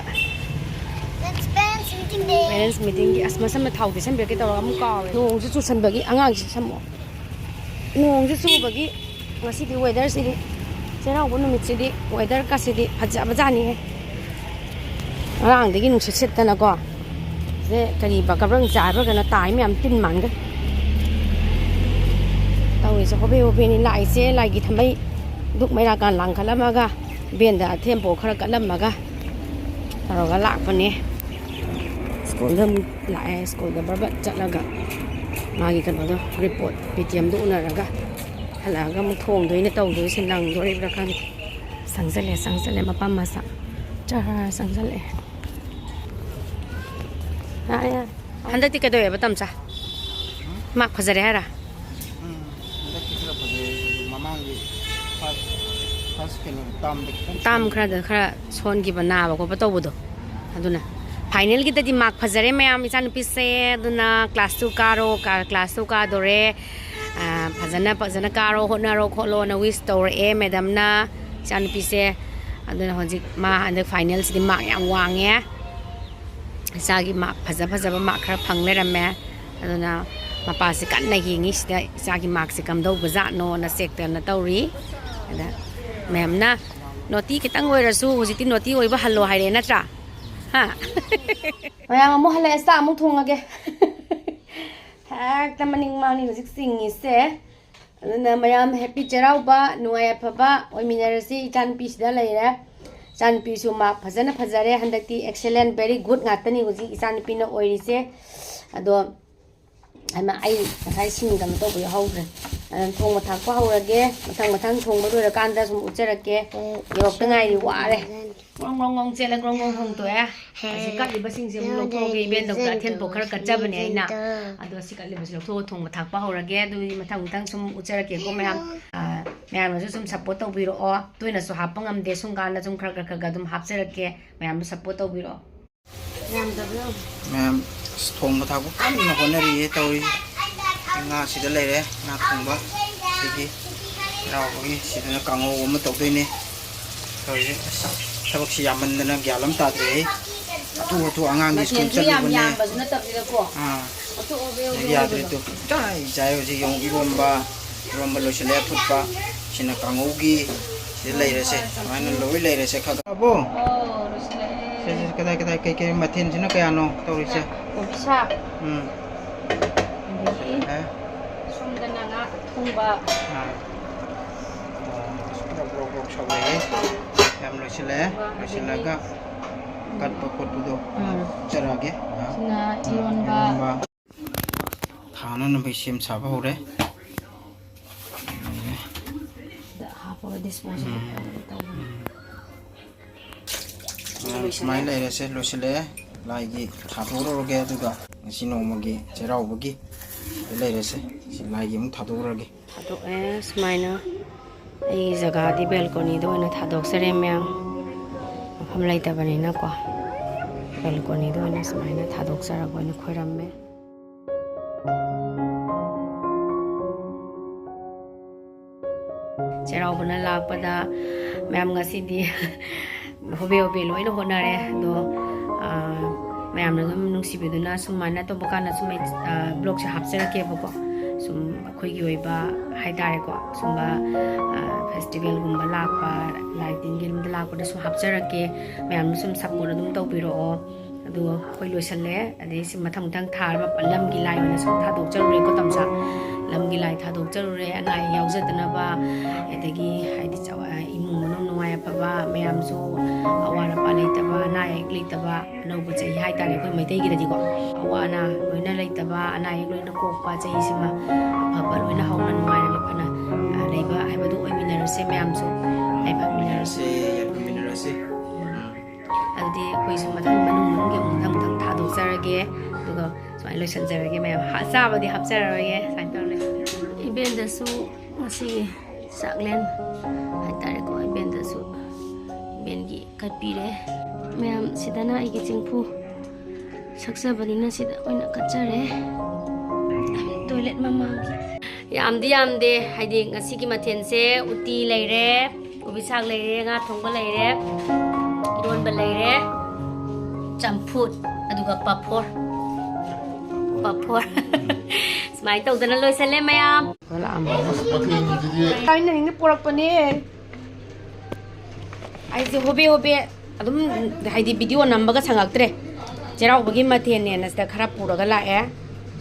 Parents meeting ꯗꯦ꯫ Parents meeting ꯒꯤ ꯑꯁ ꯃꯁꯝꯗ ꯊꯥꯎ ꯇꯩꯁꯟꯕꯤꯔꯛꯀꯦ ꯇꯧꯔꯒ ꯑꯃꯨꯛ ꯀꯥꯎꯔꯦ꯫ ꯅꯣꯡꯁꯨ ꯆꯨꯁꯟꯕꯒꯤ ꯑꯉꯥꯡꯁꯤ ꯁꯝꯃꯣ꯫ ꯅꯣꯡꯁꯨ ꯆꯨꯕꯒꯤ ꯉꯁꯤꯗꯤ weather ꯁꯤꯗꯤ, ꯆꯩꯔꯥꯎꯕ ꯅꯨꯃꯤꯠꯁꯤꯗꯤ weather ꯀꯁꯤꯗꯤ ꯐꯖꯕꯖꯥꯠꯅꯤꯍꯦ꯫ ꯉꯔꯥꯡꯗꯒꯤ ꯅꯨꯡꯁꯤꯠ ꯁꯤꯠꯇꯅꯀꯣ꯫ ꯁꯦ ꯀꯔꯤꯕ, ꯒꯕ꯭ꯔꯪ ꯆꯥꯏꯕ꯭ꯔꯥ ꯀꯩꯅꯣ ꯇꯥꯏ ꯃꯌꯥꯝ ꯇꯤꯟ ꯃꯥꯟꯈꯩ꯫ ꯇꯧꯔꯤꯁꯦ ꯍꯣꯕꯦ ꯍꯣꯕꯦꯅꯤ ꯂꯥꯛꯏꯁꯦ꯫ ꯂꯥꯏꯒꯤ ꯊꯝꯕꯩ ꯙꯨꯛ ꯃꯩꯔꯥ ꯀꯥꯟ ꯂꯥꯡꯈꯠꯂꯝꯃꯒ, ꯕꯦꯟꯗ ꯑꯊꯦꯝꯄꯣ ꯈꯔ ꯀꯠꯂꯝꯃꯒ ꯇꯧꯔꯒ ꯂꯥꯛꯄꯅꯦ꯫ ꯁ꯭ꯀꯨꯜꯗ ꯑꯃꯨꯛ ꯂꯥꯛꯑꯦ꯫ ꯁ꯭ꯀꯨꯜꯗ ꯕꯔꯕꯠ ꯆꯠꯂꯒ ꯃꯥꯒꯤ ꯀꯩꯅꯣꯗꯣ, ꯔꯤꯄꯣꯔꯠ, ꯄꯦ ꯇꯤ ꯑꯦꯝꯗꯣ ꯎꯅꯔꯒ ꯍꯜꯂꯛꯑꯒ ꯑꯃꯨꯛ ꯊꯣꯡꯗꯣꯏꯅꯦ꯫ ꯇꯧꯗꯣꯏꯁꯦ ꯅꯪꯗꯣꯔꯤꯕ꯭ꯔꯥ ꯈꯪꯗꯦ꯫ ꯆꯪꯁꯜꯂꯦ, ꯆꯪꯁꯜꯂꯦ, ꯃꯄꯥ ꯃꯆꯥ ꯆꯔꯥ ꯆꯪꯁꯜꯂꯛꯑꯦ꯫ ꯌꯥꯔꯦ, ꯌꯥꯔꯦ꯫ ꯍꯟꯗꯛꯇꯤ ꯀꯩꯗꯧꯋꯦꯕ ꯇꯝꯆꯥ? ꯃꯥ ꯐꯖꯔꯦ ꯍꯥꯏꯔ? ꯎꯝ, ꯍꯟꯗꯛꯇꯤ ꯈꯔ ꯐꯖꯩ꯫ ꯃꯃꯥꯡꯒꯤ first, ꯀꯩꯅꯣ, ꯇꯥꯝꯗ ꯈꯤꯇꯪ ꯇꯥꯝ ꯈꯔꯗ ꯈꯔ ꯁꯣꯟꯈꯤꯕ, ꯅꯥꯕ ꯈꯣꯠꯄ ꯇꯧꯕꯗꯣ꯫ ꯑꯗꯨꯅ ꯐꯥꯏꯅꯦꯜꯒꯤꯗꯗꯤ ꯃꯥꯔꯛ ꯐꯖꯔꯦ ꯃꯌꯥꯝ꯫ ꯏꯆꯥꯅꯨꯄꯤꯁꯦ ꯑꯗꯨꯅ ꯀ꯭ꯂꯥꯁ ꯇꯨ ꯀꯥꯔꯣ, ꯀꯥ-, ꯀ꯭ꯂꯥꯁ ꯇꯨ ꯀꯥꯗꯣꯔꯦ꯫ ꯑ, ꯐꯖꯅ, ꯐꯖꯅ ꯀꯥꯔꯣ, ꯍꯣꯠꯅꯔꯣ ꯈꯣꯠꯂꯣꯅ ꯋꯤꯁ ꯇꯧꯔꯛꯑꯦ ꯃꯦꯗꯝꯅ ꯏꯆꯥꯅꯨꯄꯤꯁꯦ꯫ ꯑꯗꯨꯅ ꯍꯧꯖꯤꯛ ꯃꯥ ꯍꯟꯗꯛ ꯐꯥꯏꯅꯦꯜꯁꯤꯗꯤ ꯃꯥꯔꯛ ꯌꯥꯝ ꯋꯥꯡꯉꯦ꯫ ꯏꯆꯥꯒꯤ ꯃꯥꯔꯛ ꯐꯖ ꯐꯖꯕ ꯃꯥꯔꯛ ꯈꯔ ꯐꯪ ꯂꯩꯔꯝꯃꯦ꯫ ꯑꯗꯨꯅ ꯃꯄꯥꯁꯤ ꯀꯟꯅ ꯌꯦꯡꯉꯤ ꯁꯤꯗ, ꯏꯆꯥꯒꯤ ꯃꯥꯔꯛꯁꯤ ꯀꯝꯗꯧꯕꯖꯥꯠꯅꯣꯅ ꯆꯦꯛ ꯇꯧꯅ ꯇꯧꯔꯤ꯫ ꯑꯗ ꯃꯦꯝꯅ ꯅꯣꯇꯤ ꯈꯤꯇꯪ ꯑꯣꯏꯔꯁꯨ ꯍꯧꯖꯤꯛꯇꯤ ꯅꯣꯇꯤ ꯑꯣꯏꯕ ꯍꯜꯂꯣ ꯍꯥꯏꯔꯦ ꯅꯠꯇ꯭ꯔꯥ? ꯍꯥ? ꯃꯌꯥꯝ ꯑꯃꯨꯛ ꯍꯜꯂꯛꯑꯦ, ꯆꯥꯛ ꯑꯃꯨꯛ ꯊꯣꯡꯉꯒꯦ꯫ ꯍꯦꯛꯇ ꯃꯅꯤꯡ ꯃꯥꯡꯅꯤ ꯍꯧꯖꯤꯛ ꯆꯤꯡꯉꯤꯁꯦ꯫ ꯑꯗꯨꯅ ꯃꯌꯥꯝ ꯍꯦꯄꯤ ꯆꯩꯔꯥꯎꯕ, ꯅꯨꯡꯉꯥꯏ ꯌꯥꯏꯐꯕ ꯑꯣꯏꯃꯤꯟꯅꯔꯁꯤ꯫ ꯏꯆꯥꯅꯨꯄꯤꯁꯤꯗ ꯂꯩꯔꯦ꯫ ꯏꯆꯥꯅꯨꯄꯤꯁꯨ ꯃꯥꯔꯛ ꯐꯖꯅ ꯐꯖꯔꯦ ꯍꯟꯗꯛꯇꯤ, excellent, very good ꯉꯥꯛꯇꯅꯤ ꯍꯧꯖꯤꯛ ꯏꯆꯥꯅꯨꯄꯤꯅ ꯑꯣꯏꯔꯤꯁꯦ꯫ ꯑꯗꯣ ꯍꯩꯃꯥ, ꯑꯩ ꯉꯁꯥꯏ ꯁꯤꯡ ꯀꯩꯅꯣ ꯇꯧꯕ ꯌꯥꯎꯍꯧꯗ꯭ꯔꯦ꯫ ꯑꯗꯨꯅ ꯊꯣꯡꯕ ꯊꯥꯛꯄ ꯍꯧꯔꯒꯦ꯫ ꯃꯊꯪ ꯃꯊꯪ ꯊꯣꯡꯕ ꯂꯣꯏꯔꯀꯥꯟꯗ ꯁꯨꯝ ꯎꯠꯆꯔꯛꯀꯦ꯫ ꯌꯧꯔꯛꯇ ꯉꯥꯏꯔꯤ, ꯋꯥꯔꯦ꯫ ꯒ꯭ꯔꯣꯡ ꯒ꯭ꯔꯣꯡ ꯒ꯭ꯔꯣꯡ ꯆꯦꯜꯂꯦ, ꯒ꯭ꯔꯣꯡ ꯒ꯭ꯔꯣꯡ ꯍꯣꯡꯇꯣꯛꯑꯦ꯫ ꯑꯁꯤ ꯀꯠꯂꯤꯕꯁꯤꯡꯁꯦ ꯑꯃꯨꯛ ꯂꯧꯊꯣꯛꯑꯒꯦ, ꯏꯕꯦꯟꯗꯧꯗ ꯑꯊꯦꯟ ꯄꯣꯠ ꯈꯔ ꯀꯠꯆꯕꯅꯦ ꯑꯩꯅ꯫ ꯑꯗꯣ ꯑꯁꯤ ꯀꯠꯂꯤꯕꯁꯤ ꯂꯧꯊꯣꯛꯑꯒ ꯊꯣꯡꯕ ꯊꯥꯛꯄ ꯍꯧꯔꯒꯦ꯫ ꯑꯗꯨꯗꯤ ꯃꯊꯪ ꯃꯊꯪ ꯁꯨꯝ ꯎꯠꯆꯔꯛꯀꯦꯀꯣ ꯃꯌꯥꯝ꯫ ꯑ, ꯃꯌꯥꯝꯅꯁꯨ ꯁꯨꯝ ꯁꯞꯄꯣꯔꯠ ꯇꯧꯕꯤꯔꯛꯑꯣ꯫ ꯇꯣꯏꯅꯁꯨ ꯍꯥꯞꯄ ꯉꯝꯗꯦ, ꯁꯨꯝ ꯀꯥꯟꯗ ꯁꯨꯝ ꯈꯔ ꯈꯔ ꯈꯔ ꯈꯔ ꯑꯗꯨꯝ ꯍꯥꯞꯆꯔꯛꯀꯦ꯫ ꯃꯌꯥꯝꯁꯨ ꯁꯞꯄꯣꯔꯠ ꯇꯧꯕꯤꯔꯛꯑꯣ꯫ ꯌꯥꯝꯗꯕ꯭ꯔꯣ? ꯃꯌꯥꯝ, ꯑꯁ, ꯊꯣꯡꯕ ꯊꯥꯛꯄ ꯀꯟꯅ ꯍꯣꯠꯅꯔꯤꯌꯦ ꯇꯧꯔꯤꯁꯦ꯫ ꯉꯥ ꯁꯤꯗ ꯂꯩꯔꯦ, ꯉꯥ ꯊꯣꯡꯕ꯫ ꯁꯤꯒꯤ ꯆꯩꯔꯥꯎꯕꯒꯤ ꯁꯤꯗꯅ ꯀꯥꯡꯍꯧ ꯑꯃ ꯇꯧꯗꯣꯏꯅꯦ ꯇꯧꯔꯤꯁꯦ꯫ ꯑꯁ, ꯊꯕꯛꯁꯤ ꯌꯥꯝꯃꯟꯗꯅ ꯒ꯭ꯌꯥꯟ ꯑꯃ ꯇꯥꯗ꯭ꯔꯦꯍꯦ꯫ ꯍꯥꯊꯨ ꯍꯥꯊꯨ ꯑꯉꯥꯡꯗꯤ ꯁ꯭ꯀꯨꯜ ꯃꯊꯦꯜꯁꯨ ꯌꯥꯝ ꯆꯠꯂꯨꯕꯅꯦ꯫ ꯌꯥꯝꯕꯁꯨ ꯅꯠꯇꯕꯁꯤꯗꯀꯣ꯫ ꯑꯥ꯫ ꯍꯥꯊꯨ ꯍꯥꯊꯨ ꯌꯥꯗ꯭ꯔꯦ ꯍꯥꯊꯨ꯫ ꯇꯨ꯫ ꯆꯥꯏ ꯆꯥꯏ ꯍꯧꯖꯤꯛ ꯌꯦꯡꯉꯨ, ꯏꯔꯣꯝꯕ, ꯏꯔꯣꯝꯕ ꯂꯣꯏꯁꯤꯜꯂꯦ ꯑꯐꯨꯠꯄ꯫ ꯁꯤꯅ ꯀꯥꯡꯍꯧꯒꯤ꯫ ꯁꯤꯗ ꯂꯩꯔꯦꯁꯦ꯫ ꯁꯨꯃꯥꯏꯅ ꯂꯣꯏ ꯂꯩꯔꯦꯁꯦ ꯈꯔ ꯈꯔ꯫ ꯑꯕꯣ? ꯑꯣ, ꯂꯣꯏꯁꯤꯜꯂꯛꯑꯦ꯫ ꯁꯦ, ꯁꯦ, ꯁꯦ, ꯀꯗꯥꯏ, ꯀꯗꯥꯏ, ꯀꯩ, ꯀꯩ ꯃꯊꯦꯜꯁꯤꯅ ꯀꯌꯥꯅꯣ ꯇꯧꯔꯤꯁꯦ? ꯀꯣꯕꯤ ꯁꯥꯛ꯫ ꯎꯝ꯫ ꯑꯗꯒꯤ ꯑꯦ꯫ ꯁꯣꯝꯗꯅ ꯉꯥ ꯑꯊꯣꯡꯕ꯫ ꯑꯥ꯫ ꯑꯣ, ꯄꯨꯂꯞ ꯒ꯭ꯔꯣꯛ ꯒ꯭ꯔꯣꯛ ꯁꯧꯔꯛꯑꯦ꯫ ꯌꯥꯝ ꯂꯣꯏꯁꯤꯜꯂꯛꯑꯦ꯫ ꯑꯗꯒꯤ ꯂꯣꯏꯁꯤꯜꯂꯒ ꯀꯠꯄ ꯈꯣꯠꯄꯗꯣ ꯎꯝ꯫ ꯆꯠꯂꯛꯑꯒꯦ꯫ ꯁꯤꯅ ꯏꯔꯣꯟꯕ꯫ ꯏꯔꯣꯟꯕ꯫ ꯊꯥꯅꯅꯕꯒꯤ ꯁꯦꯝ ꯁꯥꯕ ꯍꯧꯔꯦ꯫ ꯁꯤꯗ ꯍꯥꯞꯄꯒ ꯗꯤꯁꯄꯣꯖꯦꯕꯜ ꯎꯝ꯫ ꯇꯧꯕꯅꯤ꯫ ꯎꯝ꯫ ꯃꯌꯥꯝ ꯁꯨꯃꯥꯏꯅ ꯂꯩꯔꯦꯁꯦ, ꯂꯣꯏꯁꯤꯜꯂꯛꯑꯦ꯫ ꯂꯥꯏꯒꯤ ꯊꯥꯗꯣꯛꯎꯔꯒꯦ, ꯑꯗꯨꯒ ꯉꯁꯤ ꯅꯣꯡꯃꯒꯤ ꯆꯩꯔꯥꯎꯕꯒꯤ ꯂꯩꯔꯦꯁꯦ꯫ ꯁꯤ ꯂꯥꯏꯒꯤ ꯑꯃꯨꯛ ꯊꯥꯗꯣꯛꯎꯔꯒꯦ꯫ ꯊꯥꯗꯣꯛꯑꯦ ꯁꯨꯃꯥꯏꯅ꯫ ꯑꯩꯒꯤ ꯖꯒꯥꯗꯤ ꯕꯦꯜꯀꯣꯅꯤꯗ ꯑꯣꯏꯅ ꯊꯥꯗꯣꯛꯆꯔꯦ, ꯃꯌꯥꯝ꯫ ꯃꯐꯝ ꯂꯩꯇꯕꯅꯤꯅꯀꯣ, ꯕꯦꯜꯀꯣꯅꯤꯗ ꯑꯣꯏꯅ ꯁꯨꯃꯥꯏꯅ ꯊꯥꯗꯣꯛꯆꯔꯒ ꯑꯣꯏꯅ ꯈꯣꯏꯔꯝꯃꯦ꯫ ꯆꯩꯔꯥꯎꯕꯅ ꯂꯥꯛꯄꯗ ꯃꯌꯥꯝ ꯉꯁꯤꯗꯤ ꯍꯣꯕꯦ ꯍꯣꯕꯦ ꯂꯣꯏꯅ ꯍꯣꯠꯅꯔꯦ꯫ ꯑꯗꯣ, ꯑꯥ, ꯃꯌꯥꯝꯅ ꯑꯗꯨꯝ ꯅꯨꯡꯁꯤꯕꯤꯗꯨꯅ ꯁꯨꯃꯥꯏꯅ ꯇꯧꯕ ꯀꯥꯟꯗ ꯁꯨꯝ ꯑꯩ, ꯑꯥ, ꯕ꯭ꯂꯣꯛꯁꯦ ꯍꯥꯞꯆꯔꯛꯀꯦꯕꯀꯣ꯫ ꯁꯨꯝ ꯑꯩꯈꯣꯏꯒꯤ ꯑꯣꯏꯕ ꯍꯥꯏꯇꯥꯔꯦꯀꯣ, ꯁꯨꯝꯕ, ꯑꯥ, ꯐꯦꯁꯇꯤꯚꯦꯜꯒꯨꯝꯕ ꯂꯥꯛꯄ, ꯂꯥꯏ ꯇꯤꯟꯒꯤ ꯂꯝꯗ ꯂꯥꯛꯄꯗ ꯁꯨꯝ ꯍꯥꯞꯆꯔꯛꯀꯦ꯫ ꯃꯌꯥꯝꯅ ꯁꯨꯝ ꯁꯞꯄꯣꯔꯠ ꯑꯗꯨꯝ ꯇꯧꯕꯤꯔꯛꯑꯣ꯫ ꯑꯗꯨꯒ ꯑꯩꯈꯣꯏ ꯂꯣꯏꯁꯜꯂꯦ꯫ ꯑꯗꯩ ꯁꯤ ꯃꯊꯪ ꯃꯊꯪ ꯊꯥꯔꯕ ꯂꯝꯒꯤ ꯂꯥꯏ ꯑꯣꯏꯅ ꯁꯨꯝ ꯊꯥꯗꯣꯛꯆꯔꯨꯔꯦꯀꯣ, ꯇꯝꯁꯥ꯫ ꯂꯝꯒꯤ ꯂꯥꯏ ꯊꯥꯗꯣꯛꯆꯔꯨꯔꯦ, ꯑꯅꯥ ꯑꯌꯦꯛ ꯌꯥꯎꯖꯗꯅꯕ, ꯑꯗꯒꯤ ꯍꯥꯏꯗꯤ ꯆ-, ꯏꯃꯨꯡ ꯃꯅꯨꯡ ꯅꯨꯡꯉꯥꯏ ꯑꯐꯕ ꯃꯌꯥꯝꯁꯨ, ꯑꯋꯥꯠ ꯑꯄꯥ ꯂꯩꯇꯕ, ꯑꯅꯥ ꯑꯌꯦꯛ ꯂꯩꯇꯕ, ꯑꯅꯧꯕ ꯆꯍꯤ ꯍꯥꯏꯇꯥꯔꯦ ꯑꯩꯈꯣꯏ ꯃꯩꯇꯩꯒꯤꯗꯗꯤꯀꯣ, ꯑꯋꯥ ꯑꯅꯥ ꯂꯣꯏꯅ ꯂꯩꯇꯕ, ꯑꯅꯥ ꯑꯌꯦꯛ ꯂꯣꯏꯅ ꯀꯣꯛꯄ, ꯆꯍꯤꯁꯤꯃ ꯑꯐꯕ ꯂꯣꯏꯅ ꯍꯧꯅ ꯅꯨꯡꯉꯥꯏꯅ ꯂꯩꯐꯅ, ꯑ, ꯂꯩꯕ ꯍꯥꯏꯕꯗꯨ ꯑꯣꯏꯃꯤꯟꯅꯔꯁꯦ ꯃꯌꯥꯝꯁꯨ꯫ ꯌꯥꯏꯐꯃꯤꯟꯅꯔꯁꯦ꯫ ꯌꯥꯏꯐꯃꯤꯟꯅꯔꯁꯦ, ꯌꯥꯏꯐꯃꯤꯟꯅꯔꯁꯦ꯫ ꯎꯝ꯫ ꯑꯗꯨꯗꯤ ꯑꯩꯈꯣꯏꯁꯨ ꯃꯊꯪ ꯃꯅꯨꯡ ꯃꯅꯨꯡꯒꯤ ꯑꯃꯨꯛ ꯃꯊꯪ ꯃꯊꯪ ꯊꯥꯗꯣꯛꯆꯔꯒꯦ, ꯑꯗꯨꯒ ꯁꯨꯃꯥꯏꯅ ꯂꯣꯏꯁꯤꯟꯖꯔꯒꯦ ꯃꯌꯥꯝ꯫ ꯍꯥ-, ꯆꯥꯕꯗꯤ ꯍꯥꯞꯆꯔꯔꯣꯏꯒꯦ, ꯁꯨꯃꯥꯏꯅ ꯇꯧꯔꯦ꯫ ꯏꯕꯦꯟꯗꯁꯨ ꯉꯁꯤ ꯆꯥꯛꯂꯦꯟ ꯍꯥꯏꯇꯥꯔꯦꯀꯣ, ꯏꯕꯦꯟꯗꯁꯨ, ꯏꯕꯦꯟꯒꯤ ꯀꯠꯄꯤꯔꯦ꯫ ꯃꯌꯥꯝ, ꯁꯤꯗꯅ ꯑꯩꯒꯤ ꯆꯦꯡꯐꯨ ꯁꯛꯆꯕꯅꯤꯅ ꯁꯤꯗ ꯑꯣꯏꯅ ꯀꯠꯆꯔꯦ꯫ ꯇꯣꯏꯂꯦꯠ ꯃꯃꯥꯡꯒꯤ꯫ ꯌꯥꯝꯗꯤ ꯌꯥꯝꯗꯦ, ꯍꯥꯏꯗꯤ ꯉꯁꯤꯒꯤ ꯃꯊꯦꯜꯁꯦ ꯎꯇꯤ ꯂꯩꯔꯦ, ꯀꯣꯕꯤ ꯁꯥꯛ ꯂꯩꯔꯦ, ꯉꯥ ꯊꯣꯡꯕ ꯂꯩꯔꯦ, ꯏꯔꯣꯟꯕ ꯂꯩꯔꯦ, ꯆꯝꯐꯨꯠ, ꯑꯗꯨꯒ ꯄꯥꯐꯣꯔ꯫ ꯄꯥꯐꯣꯔ꯫ ꯁꯨꯃꯥꯏꯅ ꯇꯧꯗꯅ ꯂꯣꯏꯁꯜꯂꯦ ꯃꯌꯥꯝ꯫ ꯃꯊꯦꯜꯁꯤꯗꯤ ꯑꯩꯅ ꯍꯦꯟꯅ ꯄꯨꯔꯛꯄꯅꯦ꯫ ꯑꯩꯁꯦ ꯍꯣꯕꯦ ꯍꯣꯕꯦ ꯑꯗꯨꯝ, ꯍꯥꯏꯗꯤ, ꯚꯤꯗꯤꯑꯣ ꯅꯝꯕꯒ ꯁꯪꯉꯛꯇ꯭ꯔꯦ꯫ ꯆꯩꯔꯥꯎꯕꯒꯤ ꯃꯊꯦꯜꯅꯦꯅ ꯁꯤꯗ ꯈꯔ ꯄꯨꯔꯒ ꯂꯥꯛꯑꯦ꯫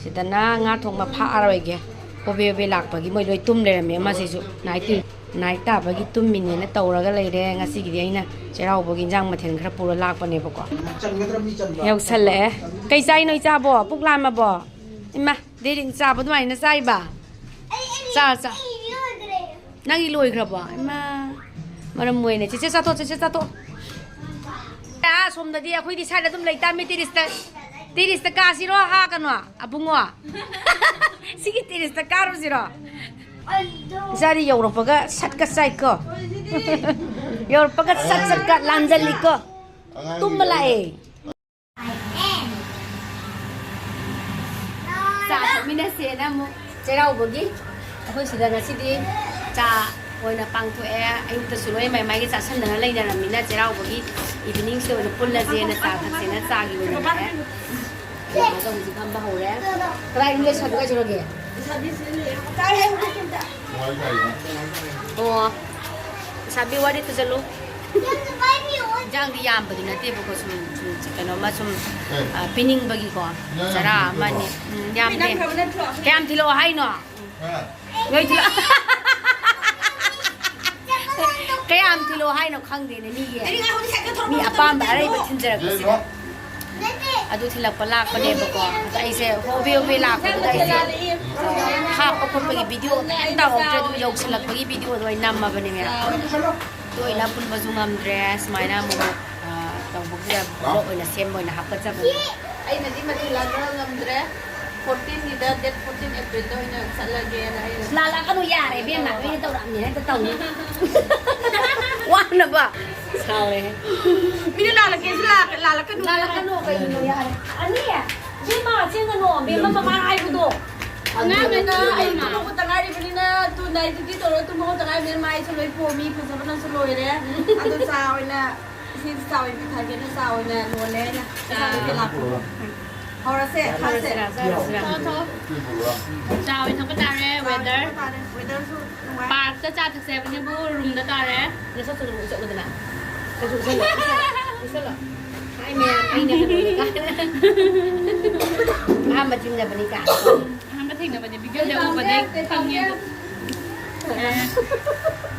ꯁꯤꯗꯅ ꯉꯥ ꯊꯣꯡꯕ ꯐꯥꯛꯑꯔꯣꯏꯒꯦ꯫ ꯍꯣꯕꯦ ꯍꯣꯕꯦ ꯂꯥꯛꯄꯒꯤ ꯃꯣꯏ ꯂꯣꯏ ꯇꯨꯝ ꯂꯩꯔꯝꯃꯦ꯫ ꯑꯃꯁꯤꯁꯨ ꯅꯥꯏꯠ ꯇꯤ-, ꯅꯥꯏꯠ ꯇꯥꯕꯒꯤ ꯇꯨꯝꯃꯤꯅꯦꯅ ꯇꯧꯔꯒ ꯂꯩꯔꯦ꯫ ꯉꯁꯤꯒꯤꯗꯤ ꯑꯩꯅ ꯆꯩꯔꯥꯎꯕꯒꯤ ꯏꯟꯖꯥꯡ ꯃꯊꯦꯜ ꯈꯔ ꯄꯨꯔ ꯂꯥꯛꯄꯅꯦꯕꯀꯣ꯫ ꯌꯧꯁꯜꯂꯛꯑꯦ꯫ ꯀꯩ ꯆꯥꯏꯅꯣ ꯏꯆꯥꯕꯣ? ꯄꯨꯛ ꯂꯥꯝꯃꯕꯣ? ꯏꯃꯥ, ꯗꯦꯔꯤꯟ ꯆꯥꯕ ꯑꯗꯨꯃꯥꯏꯅ ꯆꯥꯏꯕ? ꯆꯥ, ꯆꯥ꯫ ꯅꯪꯒꯤ ꯂꯣꯏꯈ꯭ꯔꯕꯣ? ꯏꯃꯥ, ꯃꯔꯝ ꯃꯣꯏꯅ꯫ ꯆꯦꯆꯦ ꯆꯥꯊꯣꯛ, ꯆꯦꯆꯦ ꯆꯥꯊꯣꯛ꯫ ꯑꯥ, ꯁꯣꯝꯗꯗꯤ ꯑꯩꯈꯣꯏꯗꯤ ꯁ꯭ꯋꯥꯏꯗ ꯑꯗꯨꯝ ꯂꯩꯇꯥꯃꯤ꯫ ꯇꯦꯔꯤꯁꯇ, ꯇꯦꯔꯤꯁꯇ ꯀꯥꯁꯤꯔꯣ? ꯍꯥ, ꯀꯩꯅꯣ, ꯑꯕꯨꯡꯉꯣ? ꯁꯤꯒꯤ ꯇꯦꯔꯤꯁꯇ ꯀꯥꯔꯨꯁꯤꯔꯣ? ꯏꯆꯥꯗꯤ ꯌꯧꯔꯛꯄꯒ ꯁꯠꯀ ꯆꯥꯏꯀꯣ꯫ ꯌꯧꯔꯛꯄꯒ ꯁꯠ ꯁꯠꯀ ꯂꯥꯝꯖꯜꯂꯤꯀꯣ꯫ ꯇꯨꯝꯕ ꯂꯥꯛꯑꯦ꯫ ꯆꯥ ꯊꯛꯃꯤꯟꯅꯁꯦꯅ ꯑꯃꯨꯛ ꯆꯩꯔꯥꯎꯕꯒꯤ ꯑꯩꯈꯣꯏ ꯁꯤꯗ ꯉꯁꯤꯗꯤ ꯆꯥ ꯑꯣꯏꯅ ꯄꯥꯡꯊꯣꯛꯑꯦ꯫ ꯑꯌꯨꯛꯇꯁꯨ ꯂꯣꯏ ꯃꯥꯏ ꯃꯥꯏꯒꯤ ꯆꯥꯁꯟꯗꯅ ꯂꯩꯅꯔꯝꯃꯤꯅ ꯆꯩꯔꯥꯎꯕꯒꯤ ꯏꯚꯤꯅꯤꯡꯁꯤꯗ ꯑꯣꯏꯅ ꯄꯨꯜꯂꯁꯦꯅ ꯆꯥ ꯊꯛꯁꯦꯅ ꯆꯥꯒꯤ ꯑꯣꯏꯅ ꯂꯥꯛꯑꯦ꯫ ꯍꯧꯖꯤꯛ ꯐꯝꯕ ꯍꯧꯔꯦ꯫ ꯀꯗꯥꯏꯗ ꯂꯩꯁꯟꯕ ꯀꯩꯗꯧꯔꯒꯦ? ꯑꯣ꯫ ꯂꯩꯁꯥꯕꯤ ꯋꯥꯔꯤ ꯇꯨꯖꯜꯂꯨ꯫ ꯏꯟꯖꯥꯡꯗꯤ ꯌꯥꯝꯕꯗꯤ ꯅꯠꯇꯦꯕꯀꯣ, ꯁꯨꯝ, ꯁꯨꯝ ꯀꯩꯅꯣꯝꯃ ꯁꯨꯝ, ꯑ, ꯄꯤꯅꯤꯡꯕꯒꯤꯀꯣ꯫ ꯆꯔꯥ ꯑꯃꯅꯤ꯫ ꯎꯝ, ꯌꯥꯝꯗꯦ꯫ ꯀꯌꯥꯝ ꯊꯤꯜꯂꯛꯑꯣ ꯍꯥꯏꯅꯣ? ꯅꯣꯏ ꯊꯤꯜꯂꯛ-, ꯀꯌꯥꯝ ꯊꯤꯜꯂꯛꯑꯣ ꯍꯥꯏꯅꯣ ꯈꯪꯗꯦꯅꯦ ꯃꯤꯒꯤ꯫ ꯃꯤ ꯑꯄꯥꯝꯕ ꯑꯔꯩꯕ ꯊꯤꯟꯖꯔꯛꯄꯁꯤꯗ꯫ ꯑꯗꯨ ꯊꯤꯜꯂꯛꯄ ꯂꯥꯛꯄꯅꯦꯕꯀꯣ꯫ ꯑꯗ ꯑꯩꯁꯦ ꯍꯣꯕꯦ ꯍꯣꯕꯦ ꯂꯥꯛꯄꯗꯨꯗ ꯑꯩꯁꯦ ꯍꯥꯞꯄ ꯈꯣꯠꯄꯒꯤ ꯚꯤꯗꯤꯑꯣ ꯀꯩꯝ ꯇꯧꯍꯧꯗ꯭ꯔꯦ꯫ ꯑꯗꯨꯝ ꯌꯧꯁꯤꯜꯂꯛꯄꯒꯤ ꯚꯤꯗꯤꯑꯣꯗꯣ ꯑꯣꯏꯅ ꯅꯝꯃꯕꯅꯦ ꯃꯌꯥꯝ꯫ ꯇꯣꯏꯅ ꯄꯨꯟꯕꯁꯨ ꯉꯝꯗ꯭ꯔꯦ꯫ ꯁꯨꯃꯥꯏꯅ ꯑꯃꯨꯛ, ꯑ, ꯇꯧꯕꯒꯤ vlog ꯑꯣꯏꯅ ꯁꯦꯝꯕ ꯑꯣꯏꯅ ꯍꯥꯞꯀꯠꯆꯕꯅꯦ꯫ ꯑꯩꯅꯗꯤ ꯃꯊꯦꯜ ꯂꯥꯡꯕ ꯉꯝꯗ꯭ꯔꯦ꯫ Fourteen ꯒꯤꯗ, date fourteen April ꯗ ꯑꯣꯏꯅ ꯆꯠꯂꯒꯦꯅ ꯑꯩꯅ ꯂꯥꯜꯂꯛꯀꯅꯨ ꯌꯥꯔꯦ, ꯏꯕꯦꯝꯃ, ꯅꯣꯏꯅ ꯇꯧꯔꯛꯑꯕꯅꯤꯅ ꯍꯦꯛꯇ ꯇꯧꯅꯤ꯫ ꯋꯥꯅꯕ꯫ ꯁꯥꯎꯔꯦꯍꯦ꯫ ꯃꯤꯅ ꯂꯥꯜꯂꯛꯀꯦꯁꯨ ꯂꯥꯜꯂꯛ-, ꯂꯥꯜꯂꯛꯀꯅꯨ꯫ ꯂꯥꯜꯂꯛꯀꯅꯨ ꯀꯩꯒꯤꯅꯣ ꯌꯥꯔꯦ꯫ ꯑꯅꯤ, ꯏꯕꯦꯝꯃ, ꯆꯦꯟꯒꯅꯣ, ꯏꯕꯦꯝꯃ, ꯃꯃꯥ ꯍꯥꯏꯕꯗꯣ꯫ ꯑꯉꯥꯡꯈꯩꯅ ꯑꯩ ꯇꯨꯝꯍꯧꯕꯇ ꯉꯥꯏꯔꯤꯕꯅꯤꯅ, two night duty ꯇꯧꯔꯒ ꯇꯨꯝꯍꯧꯕꯇ ꯉꯥꯏꯔꯤꯕꯅꯤꯅ ꯃꯥꯏꯁꯨ ꯂꯣꯏ ꯄꯣꯝꯃꯤ, ꯐꯖꯕꯅꯁꯨ ꯂꯣꯏꯔꯦ꯫ ꯑꯗꯣ ꯆꯥ ꯑꯣꯏꯅ, ꯏꯆꯦꯁꯨ ꯆꯥ ꯑꯣꯏꯅ ꯄꯤꯊꯛꯀꯦꯅ ꯆꯥ ꯑꯣꯏꯅ ꯂꯣꯜꯂꯦ ꯑꯩꯅ꯫ ꯆꯥ꯫ ꯏꯆꯥꯅꯨꯄꯤ ꯂꯥꯛꯄꯗꯣ꯫ ꯍꯧꯔꯁꯦ, ꯊꯛꯁꯦ꯫ ꯆꯥꯔꯁꯤꯔꯥ, ꯆꯥꯔꯁꯤꯔꯥ? ꯊꯛꯑꯣ, ꯊꯛꯑꯣ꯫ ꯆꯥ ꯑꯣꯏꯅ ꯊꯛꯄ ꯇꯥꯔꯦ, ꯆꯥ ꯑꯣꯏꯅ weather꯫ ꯊꯛꯄ ꯇꯥꯔꯦ, weather ꯁꯨ ꯅꯨꯡꯉꯥꯏ꯫ Park ꯇ ꯆꯥ ꯊꯛꯁꯦ ꯍꯥꯏꯕꯅꯤꯕꯨ, room ꯗ ꯇꯥꯔꯦ꯫ ꯅꯁꯛꯇꯨ ꯎꯠꯂꯨꯗꯅ꯫ ꯅꯁꯛ ꯎꯠꯁꯜꯂꯣ, ꯎꯠꯁꯜꯂꯣ, ꯎꯠꯁꯜꯂꯣ꯫ ꯍꯥꯏ ꯃꯌꯥꯝ, ꯑꯩꯅ ꯀꯩꯅꯣꯅꯦ ꯀꯥꯏꯅ꯫ ꯑꯍꯥꯟꯕ ꯊꯦꯡꯅꯕꯅꯤ ꯀꯥꯏꯅ꯫ ꯑꯍꯥꯟꯕ ꯊꯦꯡꯅꯕꯅꯦ, video ꯗ ꯎꯕꯗꯩ ꯈꯪꯉꯦ ꯑꯗꯣ꯫ ꯑꯦ꯫